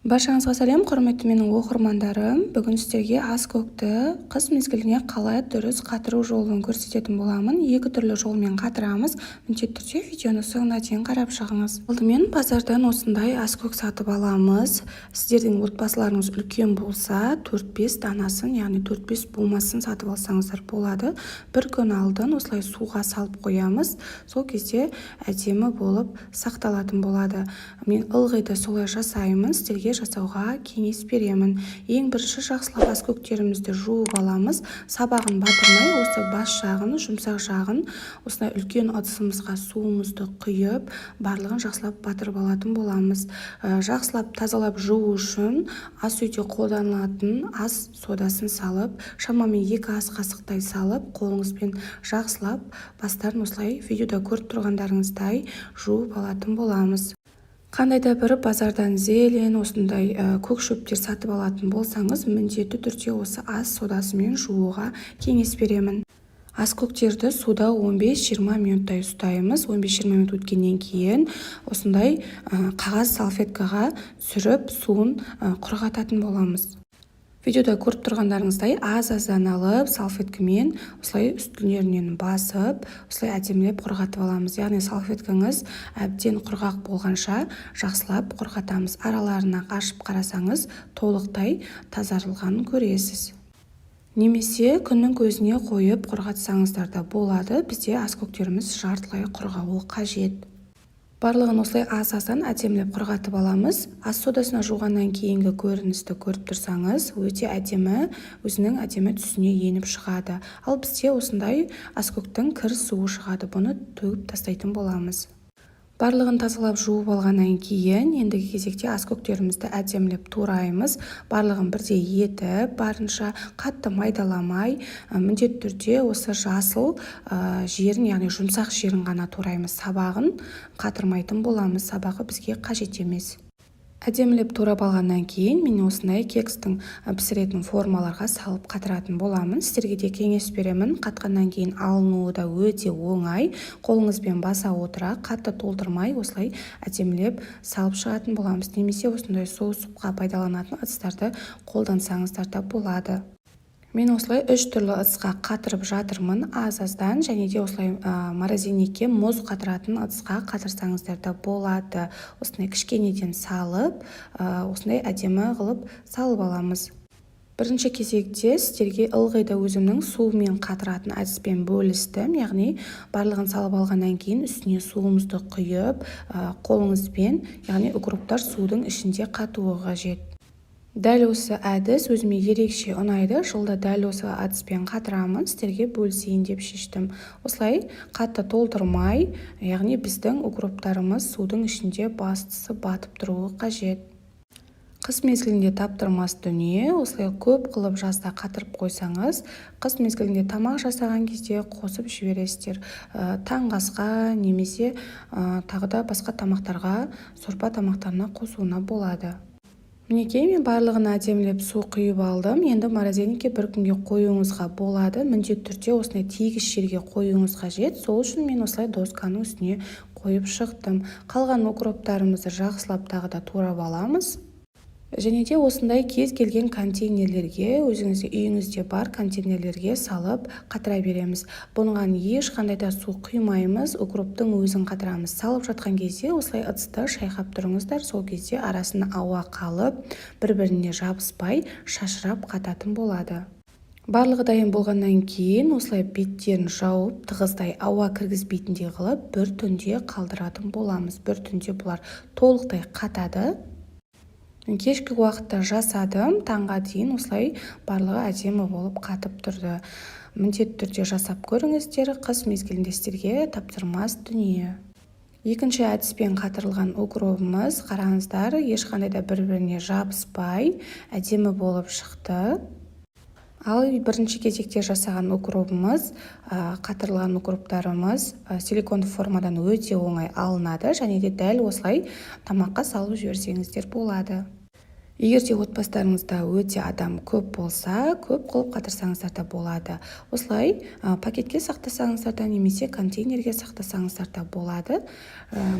Баршаңызға сәлем, құрметті менің оқырмандарым! Бүгін сіздерге аскөкті қыс мезгіліне қалай дұрыс қатыру жолын көрсететін боламын. Екі түрлі жолмен қатырамыз. Міндетті түрде видеоны соңына дейін қарап шығыңыз. Алдымен базардан осындай аскөк сатып аламыз. Сіздердің отбасыларыңыз үлкен болса, 4-5 данасын, яғни 4-5 бумасын сатып алсаңыздар болады. Бір күн алдын осылай суға салып қоямыз. Сол кезде әдемі болып сақталатын болады. Мен ылғи да солай жасаймын, сіздерге жасауға кеңес беремін. Ең бірінші жақсылап аскөктерімізді жуып аламыз. Сабағын батырмай, осы бас жағын, жұмсақ жағын осындай үлкен ыдысымызға суымызды құйып, барлығын жақсылап батырып алатын боламыз. Жақсылап тазалап жуу үшін ас үйде қолданылатын ас содасын салып, шамамен 2 ас қасықтай салып, қолыңызбен жақсылап бастарын осылай видеода көріп тұрғандарыңыздай жуып алатын боламыз. Қандай да бір базардан зелень, осындай көк шөптер сатып алатын болсаңыз, міндетті түрде осы ас содасымен жууға кеңес беремін. Аскөктерді суда 15-20 минуттай ұстаймыз. 15-20 минут өткеннен кейін осындай қағаз салфеткаға түсіріп, суын құрғататын боламыз. Видеода көріп тұрғандарыңыздай, аз-аздан алып, салфеткамен осылай үстілерінен басып, осылай әдемілеп құрғатып аламыз. Яғни салфеткаңыз әбден құрғақ болғанша жақсылап құрғатамыз. Араларына ашып қарасаңыз, толықтай тазарылғанын көресіз. Немесе күннің көзіне қойып құрғатсаңыздар да болады. Бізде аскөктеріміз жартылай құрғауы қажет. Барлығын осылай аз-аздан әдемілеп құрғатып аламыз. Ас содасына жуғаннан кейінгі көріністі көріп тұрсаңыз, өте әдемі, өзінің әдемі түсіне еніп шығады. Ал бізде осындай аскөктің кір суы шығады. Бұны төгіп тастайтын боламыз. Барлығын тазалап жуып алғаннан кейін ендігі кезекте аскөктерімізді әдемілеп тураймыз. Барлығын бірдей етіп, барынша қатты майдаламай, міндетті түрде осы жасыл жерін, яғни жұмсақ жерін ғана тураймыз. Сабағын қатырмайтын боламыз, сабағы бізге қажет емес. Әдемілеп турап алғаннан кейін мен осындай кекстің пісіретін формаларға салып қатыратын боламын. Сіздерге де кеңес беремін. Қатқаннан кейін алынуы да өте оңай. Қолыңызбен баса отыра, қатты толтырмай, осылай әдемілеп салып шығатын боламыз. Немесе осындай соусқа пайдаланатын ыдыстарды қолдансаңыздар да болады. Мен осылай 3 түрлі ыдысқа қатырып жатырмын аз-аздан, және де осылай морозильникке мұз қатыратын ыдысқа қатырсаңыздар да болады. Осындай кішкенеден салып, осындай әдемі қылып салып аламыз. Бірінші кезекте сіздерге ылғи да өзімнің сумен қатыратын әдіспен бөлістім. Яғни барлығын салып алғаннан кейін үстіне суымызды құйып, қолыңызбен, яғни укроптар судың ішінде қатуы қажет. Дәл осы әдіс өзіме ерекше ұнайды. Жылда дәл осы әдіспен қатырамын, сіздерге бөлісейін деп шештім. Осылай қатты толтырмай, яғни біздің укроптарымыз судың ішінде бастысы батып тұруы қажет. Қыс мезгілінде таптырмас дүние. Осылай көп қылып жазда қатырып қойсаңыз, қыс мезгілінде тамақ жасаған кезде қосып жібересіздер. Таңғы асқа немесе тағы да басқа тамақтарға, сорпа тамақтарына қосуына болады. Мінекей, мен барлығына әдемілеп су құйып алдым. Енді морозильникке бір күнге қоюыңызға болады. Міндетті түрде осындай тегіс жерге қоюыңыз қажет. Сол үшін мен осылай досканың үстіне қойып шықтым. Қалған укроптарымызды жақсылап тағы да турап аламыз. Және де осындай кез келген контейнерлерге, өзіңізде үйіңізде бар контейнерлерге салып қатыра береміз. Бұған ешқандай да су құймаймыз, укроптың өзін қатырамыз. Салып жатқан кезде осылай ыдысты шайқап тұрыңыздар, сол кезде арасына ауа қалып, бір-біріне жабыспай, шашырап қататын болады. Барлығы дайын болғаннан кейін осылай беттерін жауып, тығыздай, ауа кіргізбейтіндей қылып бір түнде қалдыратын боламыз. Бір түнде бұлар толықтай қатады. Кешкі уақытта жасадым, таңға дейін осылай барлығы әдемі болып қатып тұрды. Міндетті түрде жасап көріңіздер, қыс мезгілінде сіздерге таптырмас дүние. Екінші әдіспен қатырылған укробымыз, қараңыздар, ешқандай да бір-біріне жабыспай, әдемі болып шықты. Ал бірінші кезекте жасаған укробымыз, қатырылған укроптарымыз силиконды формадан өте оңай алынады, және де дәл осылай тамаққа салып жіберсеңіздер болады. Егер де отбасыларыңызда өте адам көп болса, көп қылып қатырсаңыздар да болады. Осылай пакетке сақтасаңыздар да, немесе контейнерге сақтасаңыздар да болады.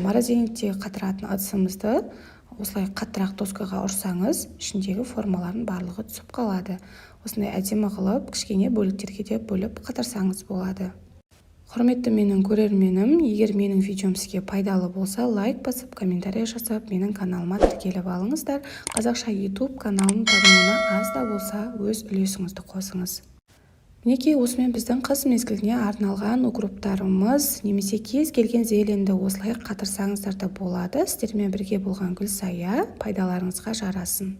Морозильникте қатыратын ыдысымызды Осылай қаттырақ доскаға ұрсаңыз, ішіндегі формалардың барлығы түсіп қалады. Осындай әдемі қылып, кішкене бөліктерге де бөліп қатырсаңыз болады. Құрметті менің көрерменім, егер менің видеом сізге пайдалы болса, лайк басып, комментарий жасап, менің каналыма тіркеліп алыңыздар. Қазақша YouTube каналының дамуына аз да болса өз үлесіңізді қосыңыз. Мінекей, осымен біздің қыс мезгіліне арналған укроптарымыз немесе кез келген зеленді осылай қатырсаңыздар да болады. Сіздермен бірге болған Гүлсая. Пайдаларыңызға жарасын.